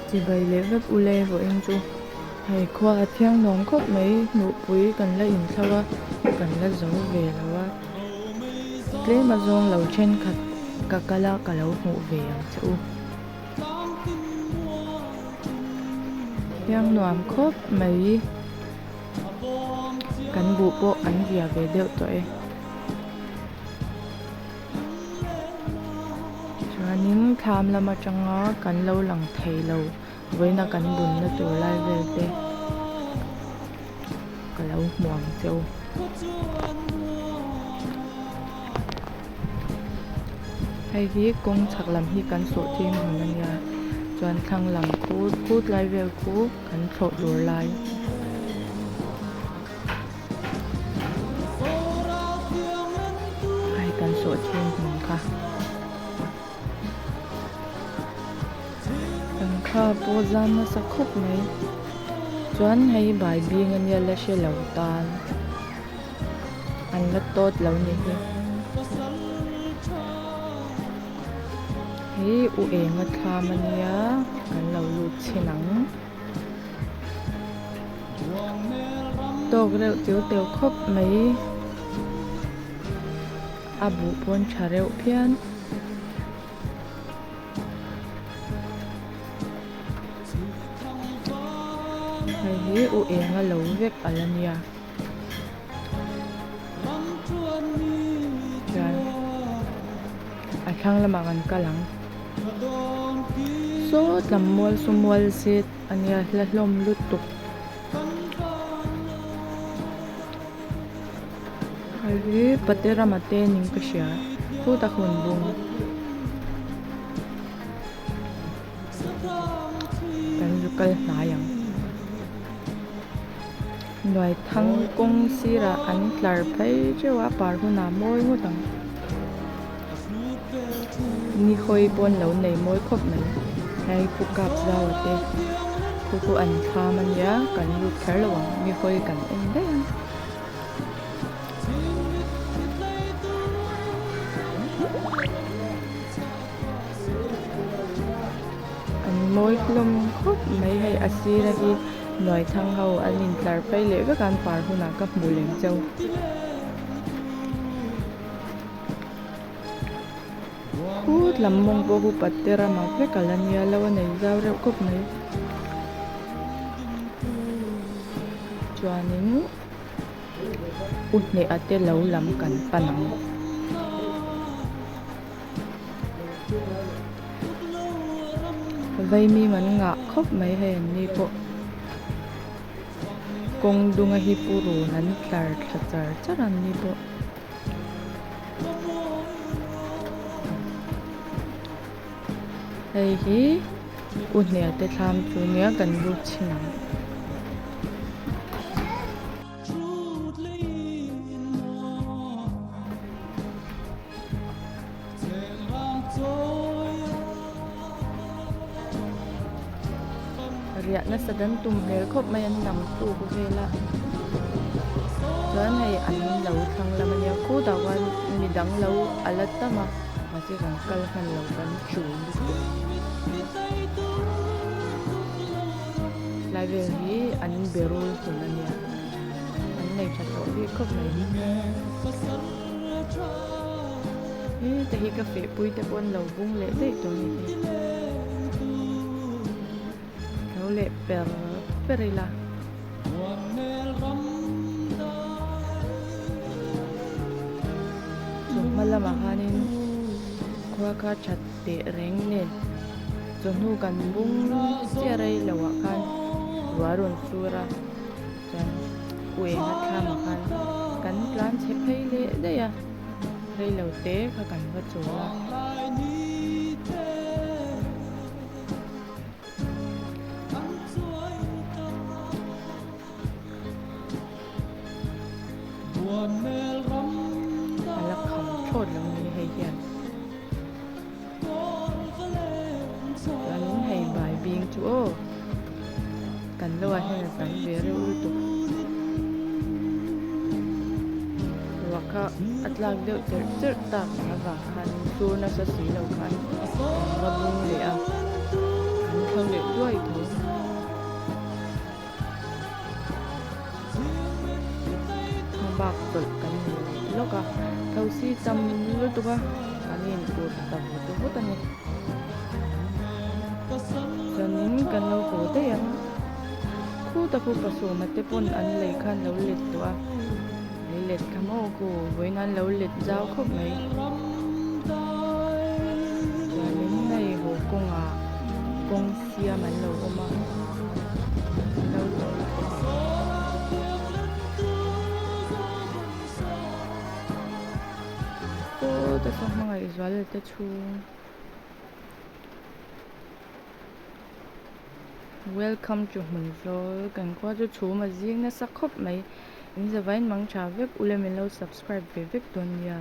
Chibai leh vek ule vawiin chu hei khua a thiang nuam khawp mai hnuhpui kan la inthlo a kan la zo ve lo a tlem a zawng lo thenkhat ka kal a ka lo hmuh ve ang che u. Thiang nuam khawp mai kan buh pawh an zia ve deuh tawh e. Chuanin thlam lam atanga kan lo lang thei lo vawiina kan bunna tur lai vel te ka lo hmu ang che u. Hei hi kawng chhak lam hi kan sawh thing hmun a nia chuan thlang lam khu khut lai vel khu kan thlawh tur lai. Hei kan sawh thing hmun kha. Kan kha pawh zam nasa khawp mai. Chuan hei bai bing a nia la hre lo tan. An la tawt lo ni hi. Hei u enga thlam a nia kan lo lut chhin ang. Tawk reuh tiu teu khawp mai a buh pawn tha reuh phian. Hei hi u enga lo vek a la nia. Chuan a thlang lamah kan kal ang. Saw tlam mual saw mual zet a nia hla hlawm lutuk. Hei hi pate rama te ning ka hria khutah hun bung kan zu kal hnai ang. Nuaithang kawng sirah an tlar phei teuh a par hunah mawi ngawt ang. Ni hawi pawn lo nei mawi khawp mai. Hei pu kap zau a te khu khu an thlam a nia kan lut kher lo ang ni hawi kan en daih ang. An mawi hlawm khawp mai hei a sira hi Nuaithang ho an intlar phei leh vek a an par hunah ka hmu lem cheu. Khut lam mawng pawh hu pat te ramah vek a la nia lo a nei zau reuh khawp mai. Chuanin u hneha te lo lam kan pan ang. Vaimim an ngah khawp mai hei an ni pawh kawng dunga hi purun an tlar thla char char an ni pawh. Hei hi u hnial te thlam chu nia kan lut chhin ang. Riah nasa dan tum hmel khawp mai an nam tuk vel a chuan hei an lo thlang lam ania khutah khuan midang lo a la tam a mahse kan kal hman lo kan chul lutuk lai vel hi an berul hun ania an nei tha tawh bik khawp mai. Heta hi ka fehpui te pawh an lo bung leh daih tawh a ni hi. Lo leh per per ila. Chawhma lamah khanin khua kha that teh reng nen chawhnu kan bung chiah rei loh ah khan ruah a rawn sur a chuan u enga thlamah khan kan tlan chhe phei leh daih a. Rei lo te kha kan va chawl a. A la kham thlawt lo ni hei hian. Chuanin hei bai bing chu aw kan lo ah hian a tam ve reuh lutuk. Ruah kha a tlak deuh cherh cherh tak ang avang khan sur nasa si lo khan kan va bung leh a, kan thlo leh duai. a, mahni in ur ta vut vut a ni. Chuanin kan lo haw daih ang. Khuta khu pasawma te pawn an lei khan lo let tawh a, lei let kha maw khu vawiin an lo let zau khawp mai. Chuanin hei haw kawngah kawng siam an lo awm a, an lo tawh. Sawta saw hmangaih zual te chhung. Welcome to Hmunzawl kan khua chu chhum a zing nasa khawp mai in zavaiin mang tha vek ule min lo subscribe ve vek dawn nia.